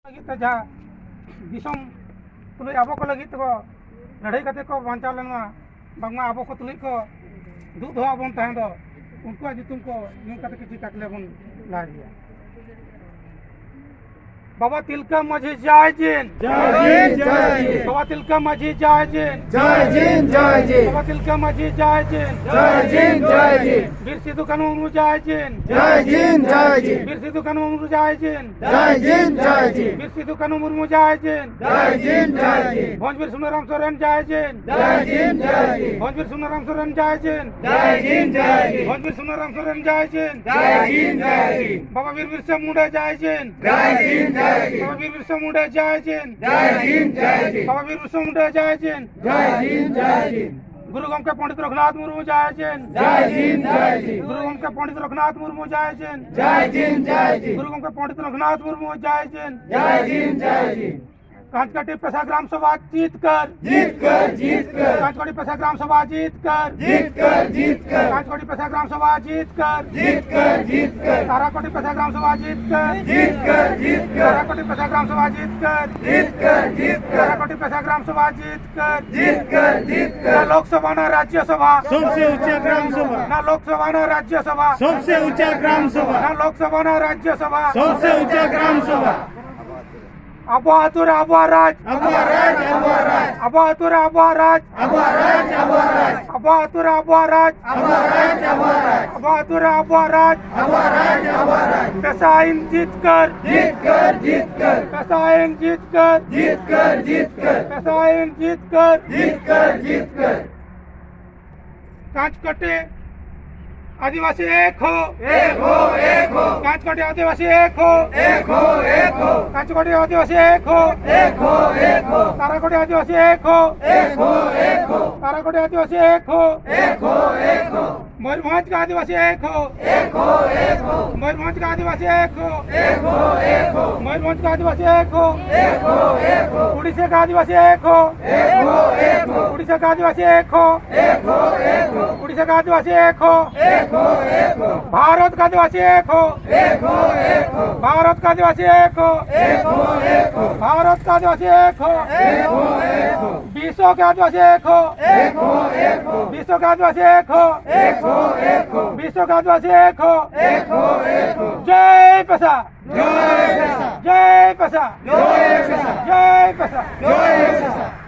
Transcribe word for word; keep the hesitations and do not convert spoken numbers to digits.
ᱞᱟᱹᱜᱤᱫ ᱛᱮ ᱡᱟᱦᱟᱸ ᱫᱤᱥᱚᱢ ᱛᱩᱞᱩᱡ ᱟᱵᱚ ᱠᱚ ᱞᱟᱹᱜᱤᱫ ᱛᱮᱠᱚ ᱞᱟᱹᱲᱦᱟᱹᱭ ᱠᱟᱛᱮ ᱠᱚ ᱵᱟᱧᱪᱟᱣ ᱞᱮᱱᱟ, ᱵᱟᱝᱢᱟ ᱟᱵᱚ ᱠᱚ ᱛᱩᱞᱩᱡ ᱠᱚ ᱫᱩᱜ ᱫᱚᱦᱚ ᱟᱵᱚᱱ ᱛᱟᱦᱮᱸ ᱫᱚ, ᱩᱱᱠᱩᱣᱟᱜ ᱧᱩᱛᱩᱢ ᱠᱚ ᱧᱩᱢ ᱠᱟᱛᱮ ᱠᱤᱪᱷᱩ ᱠᱟᱠᱞᱮ ᱵᱚᱱ ᱞᱟᱦᱟ ᱤᱫᱤᱭᱟ᱾ ᱵᱟᱵᱟ ᱛᱤᱞᱠᱟᱹ ᱢᱟᱹᱡᱷᱤ ᱡᱟᱭ ᱡᱤᱱ᱾ ᱡᱟᱭ ᱡᱤᱱ, ᱡᱟᱭ ᱡᱤᱱ᱾ ᱵᱟᱵᱟ ᱛᱤᱞᱠᱟᱹ ᱢᱟᱹᱡᱷᱤ ᱡᱟᱭ ᱡᱤᱱ᱾ ᱡᱟᱭ ᱡᱤᱱ, ᱡᱟᱭ ᱡᱤᱱ᱾ ᱵᱟᱵᱟ ᱛᱤᱞᱠᱟᱹ ᱢᱟᱹᱡᱷᱤ ᱡᱟᱭ ᱡᱤᱱ᱾ ᱡᱟᱭ ᱡᱤᱱ, ᱡᱟᱭ ᱡᱤᱱ᱾ ᱵᱤᱨ ᱥᱤᱫᱩ ᱠᱟᱹᱱᱦᱩ ᱢᱩᱨᱢᱩ ᱡᱟᱭ ᱡᱤᱱ᱾ ᱡᱟᱭ ᱡᱤᱱ, ᱡᱟᱭ ᱡᱤᱱ᱾ ᱵᱤᱨ ᱥᱤᱫᱩ ᱠᱟᱹᱱᱦᱩ ᱢᱩᱨᱢᱩ ᱡᱟᱭ ᱡᱤᱱ᱾ ᱡᱟᱭ ᱡᱤᱱ, ᱡᱟᱭ ᱡᱤᱱ᱾ ᱵᱤᱨ ᱥᱤᱫᱩ ᱠᱟᱹᱱᱦᱩ ᱢᱩᱨᱢᱩ ᱡᱟᱭ ᱡᱤᱱ᱾ ᱡᱟᱭ ᱡᱤᱱ, ᱡᱟᱭ ᱡᱤᱱ᱾ ᱵᱷᱚᱸᱡᱽᱵᱤᱨ ᱥᱩᱱᱟᱹᱨᱟᱢ ᱥᱚᱨᱮᱱ ᱡᱟᱭ ᱡᱤᱱ᱾ ᱡᱟᱭ ᱡᱤᱱ, ᱡᱟᱭ ᱡᱤᱱ᱾ ᱵᱷᱚᱸᱡᱽᱵᱤᱨ ᱥᱩᱱᱟᱹᱨᱟᱢ ᱥᱚᱨᱮᱱ ᱡᱟᱭ ᱡᱤᱱ᱾ ᱡᱟᱭ ᱡᱤᱱ, ᱡᱟᱭ ᱡᱤᱱ᱾ ᱵᱷᱚᱸᱡᱽᱵᱤᱨ ᱥᱩᱱᱟᱹᱨᱟᱢ ᱥᱚᱨᱮᱱ ᱡᱟᱭ ᱡᱤᱱ᱾ ᱡᱟᱭ ᱡᱤᱱ, ᱡᱟᱭ ᱡᱤᱱ᱾ ᱵᱟᱵᱟ ᱵᱤᱨ ᱵᱤᱨᱥᱟ ᱢᱩᱱᱰᱟ ᱡᱟᱭ ᱡᱤᱱ᱾ ᱡᱟᱭ ᱡᱤᱱ, ᱡᱟᱭ ᱡᱤᱱ᱾ ᱵᱟᱵᱟ ᱵᱤᱨ ᱵᱤᱨᱥᱟ ᱢᱩᱱᱰᱟ ᱡᱟᱭ ᱡᱤᱱ᱾ ᱡᱟᱭ ᱡᱤᱱ, ᱡᱟᱭ ᱡᱤᱱ᱾ ᱵᱟᱵᱟ ᱵᱤᱨ ᱵᱤᱨᱥᱟ ᱢᱩᱱᱰᱟ ᱡᱟᱭ ᱡᱤᱱ᱾ ᱡᱟᱭ ᱡᱤᱱ, ᱡᱟᱭ ᱡᱤᱱ᱾ ᱜᱩᱨᱩ ᱜᱚᱢᱠᱮ ᱯᱚᱱᱰᱤᱛ ᱨᱚᱜᱷᱩᱱᱟᱛᱷ ᱢᱩᱨᱢᱩ ᱡᱟᱭ ᱡᱤᱱ᱾ ᱡᱟᱭ ᱡᱤᱱ, ᱡᱟᱭ ᱡᱤᱱ᱾ ᱜᱩᱨᱩ ᱜᱚᱢᱠᱮ ᱯᱚᱱᱰᱤᱛ ᱨᱚᱜᱷᱩᱱᱟᱛᱷ ᱢᱩᱨᱢᱩ ᱡᱟᱭ ᱡᱤᱱ᱾ ᱡᱟᱭ ᱡᱤᱱ, ᱡᱟᱭ ᱡᱤᱱ᱾ ᱜᱩᱨᱩ ᱜᱚᱢᱠᱮ ᱯᱚᱱᱰᱤᱛ ᱨᱚᱜᱷᱩᱱᱟᱛᱷ ᱢᱩᱨᱢᱩ ᱡᱟᱭ ᱡᱤᱱ᱾ ᱡᱟᱭ ᱡᱤᱱ, ᱡᱟᱭ ᱡᱤᱱ᱾ ᱠᱟᱸᱪᱠᱟᱹᱴᱤ ᱯᱮᱥᱟ ᱜᱨᱟᱢ ᱥᱚᱵᱷᱟ ᱡᱤᱛᱠᱟᱹᱨ᱾ ᱡᱤᱛᱠᱟᱹᱨ, ᱡᱤᱛᱠᱟᱹᱨ᱾ ᱠᱟᱸᱪᱠᱟᱹᱴᱤ ᱯᱮᱥᱟ ᱜᱨᱟᱢ ᱥᱚᱵᱷᱟ ᱡᱤᱛᱠᱟᱹᱨ᱾ ᱡᱤᱛᱠᱟᱹᱨ, ᱡᱤᱛᱠᱟᱹᱨ᱾ ᱠᱟᱸᱪᱠᱟᱹᱴᱤ ᱯᱮᱥᱟ ᱜᱨᱟᱢ ᱥᱚᱵᱷᱟ ᱡᱤᱛᱠᱟᱹᱨ᱾ ᱡᱤᱛᱠᱟᱹᱨ, ᱡᱤᱛᱠᱟᱹᱨ᱾ ᱛᱟᱨᱟᱠᱚᱴᱤ ᱯᱮᱥᱟ ᱜᱨᱟᱢ ᱥᱚᱵᱷᱟ ᱡᱤᱛᱠᱟᱹᱨ᱾ ᱡᱤᱛᱠᱟᱹᱨ, ᱡᱤᱛᱠᱟᱹᱨ᱾ ᱛᱟᱨᱟᱠᱚᱴᱤ ᱯᱮᱥᱟ ᱜᱨᱟᱢ ᱥᱚᱵᱷᱟ ᱡᱤᱛᱠᱟᱹᱨ᱾ ᱡᱤᱛᱠᱟᱹᱨ, ᱡᱤᱛᱠᱟᱹᱨ᱾ ᱛᱟᱨᱟᱠᱚᱴᱤ ᱯᱮᱥᱟ ᱜᱨᱟᱢ ᱥᱚᱵᱷᱟ ᱡᱤᱛᱠᱟᱹᱨ᱾ ᱡᱤᱛᱠᱟᱹᱨ, ᱡᱤᱛᱠᱟᱹᱨ᱾ ᱱᱟ ᱞᱳᱠᱥᱚᱵᱷᱟ, ᱱᱟ ᱨᱟᱡᱽᱭᱚᱥᱚᱵᱷᱟ᱾ ᱥᱚᱵᱥᱮ ᱩᱪᱟ ᱜᱨᱟᱢ ᱥᱚᱵᱷᱟ᱾ ᱱᱟ ᱞᱳᱠᱥᱚᱵᱷᱟ, ᱱᱟ ᱨᱟᱡᱽᱭᱚᱥᱚᱵᱷᱟ᱾ ᱥᱚᱵᱥᱮ ᱩᱪᱟ ᱜᱨᱟᱢ ᱥᱚᱵᱷᱟ᱾ ᱱᱟ ᱞᱳᱠᱥᱚᱵᱷᱟ, ᱱᱟ ᱨᱟᱡᱽᱭᱚᱥᱚᱵᱷᱟ᱾ ᱥᱚᱵᱥᱮ ᱩᱪᱟ ᱜᱨᱟᱢ ᱥᱚᱵᱷᱟ᱾ ᱟᱵᱚ ᱟᱛᱳ ᱨᱮ ᱟᱵᱚᱣᱟᱜ ᱨᱟᱡᱽ᱾ ᱟᱵᱚᱣᱟᱜ ᱨᱟᱡᱽ, ᱟᱵᱚᱣᱟᱜ ᱨᱟᱡᱽ᱾ ᱟᱵᱚ ᱟᱛᱳ ᱨᱮ ᱟᱵᱚᱣᱟᱜ ᱨᱟᱡᱽ᱾ ᱟᱵᱚᱣᱟᱜ ᱨᱟᱡᱽ, ᱟᱵᱚᱣᱟᱜ ᱨᱟᱡᱽ᱾ ᱟᱵᱚ ᱟᱛᱳ ᱨᱮ ᱟᱵᱚᱣᱟᱜ ᱨᱟᱡᱽ᱾ ᱟᱵᱚᱣᱟᱜ ᱨᱟᱡᱽ, ᱟᱵᱚᱣᱟᱜ ᱨᱟᱡᱽ᱾ ᱟᱵᱚ ᱟᱛᱳ ᱨᱮ ᱟᱵᱚᱣᱟᱜ ᱨᱟᱡᱽ᱾ ᱟᱵᱚᱣᱟᱜ ᱨᱟᱡᱽ, ᱟᱵᱚᱣᱟᱜ ᱨᱟᱡᱽ᱾ ᱯᱮᱥᱟ ᱟᱭᱤᱱ ᱡᱤᱛᱠᱟᱹᱨ᱾ ᱡᱤᱛᱠᱟᱹᱨ, ᱡᱤᱛᱠᱟᱹᱨ᱾ ᱯᱮᱥᱟ ᱟᱭᱤᱱ ᱡᱤᱛᱠᱟᱹᱨ᱾ ᱡᱤᱛᱠᱟᱹᱨ, ᱡᱤᱛᱠᱟᱹᱨ᱾ ᱯᱮᱥᱟ ᱟᱭᱤᱱ ᱡᱤᱛᱠᱟᱹᱨ᱾ ᱡᱤᱛᱠᱟᱹᱨ, ᱡᱤᱛᱠᱟᱹᱨ᱾ ᱠᱟᱸᱪᱠᱟᱹᱴᱤ ᱟᱹᱫᱤᱵᱟᱹᱥᱤ ᱮᱠ ᱦᱳ᱾ ᱮᱠ ᱦᱳ, ᱮᱠ ᱦᱳ᱾ ᱠᱟᱸᱪᱠᱟᱹᱴᱤ ᱟᱹᱫᱤᱵᱟᱹᱥᱤ ᱮᱠ ᱦᱳ᱾ ᱮᱠ ᱦᱳ, ᱮᱠ ᱦᱳ᱾ ᱠᱟᱸᱪᱠᱟᱹᱴᱤ ᱟᱹᱫᱤᱵᱟᱹᱥᱤ ᱮᱠ ᱦᱳ᱾ ᱮᱠ ᱦᱳ, ᱮᱠ ᱦᱳ᱾ ᱛᱟᱨᱟᱠᱚᱴᱤ ᱟᱹᱫᱤᱵᱟᱹᱥᱤ ᱮᱠ ᱦᱳ᱾ ᱮᱠ ᱦᱳ, ᱮᱠ ᱦᱳ᱾ ᱛᱟᱨᱟᱠᱚᱴᱤ ᱟᱹᱫᱤᱵᱟᱹᱥᱤ ᱮᱠ ᱦᱳ᱾ ᱮᱠ ᱦᱳ, ᱮᱠ ᱦᱳ᱾ ᱢᱚᱭᱩᱨᱵᱷᱚᱸᱡᱽ ᱠᱚ ᱟᱹᱫᱤᱵᱟᱹᱥᱤ ᱮᱠ ᱦᱳ᱾ ᱮᱠ ᱦᱳ, ᱮᱠ ᱦᱳ᱾ ᱢᱚᱭᱩᱨᱵᱷᱚᱸᱡᱽ ᱠᱚ ᱟᱹᱫᱤᱵᱟᱹᱥᱤ ᱮᱠ ᱦᱳ᱾ ᱮᱠ ᱦᱳ, ᱮᱠ ᱦᱳ᱾ ᱢᱚᱭᱩᱨᱵᱷᱚᱸᱡᱽ ᱠᱚ ᱟᱹᱫᱤᱵᱟᱹᱥᱤ ᱮᱠ ᱦᱳ᱾ ᱮᱠ ᱦᱳ, ᱮᱠ ᱦᱳ᱾ ᱩᱲᱤᱥᱥᱟ ᱠᱚ ᱟᱹᱫᱤᱵᱟᱹᱥᱤ ᱮᱠ ᱦᱳ᱾ ᱮᱠ ᱦᱳ, ᱮᱠ ᱦᱳ᱾ ᱩᱲᱤᱥᱥᱟ ᱠᱚ ᱟᱹᱫᱤᱵᱟᱹᱥᱤ ᱮᱠ ᱦᱳ᱾ ᱮᱠ ᱦᱳ, ᱮᱠ ᱦᱳ᱾ ᱩᱲᱤᱥᱥᱟ का आदिवासी एक हो। एक हो, एक हो। भारत का आदिवासी एक हो। एक हो, एक हो। भारत का आदिवासी एक हो। एक हो, एक हो। भारत का आदिवासी एक हो। एक हो, एक हो। विश्व का आदिवासी एक हो। एक हो, एक हो। विश्व का आदिवासी एक हो। एक हो, एक हो। विश्व का आदिवासी एक हो। एक हो, एक हो। जय पेसा। जय पेसा। जय पेसा। जय पेसा। जय पेसा। जय पेसा।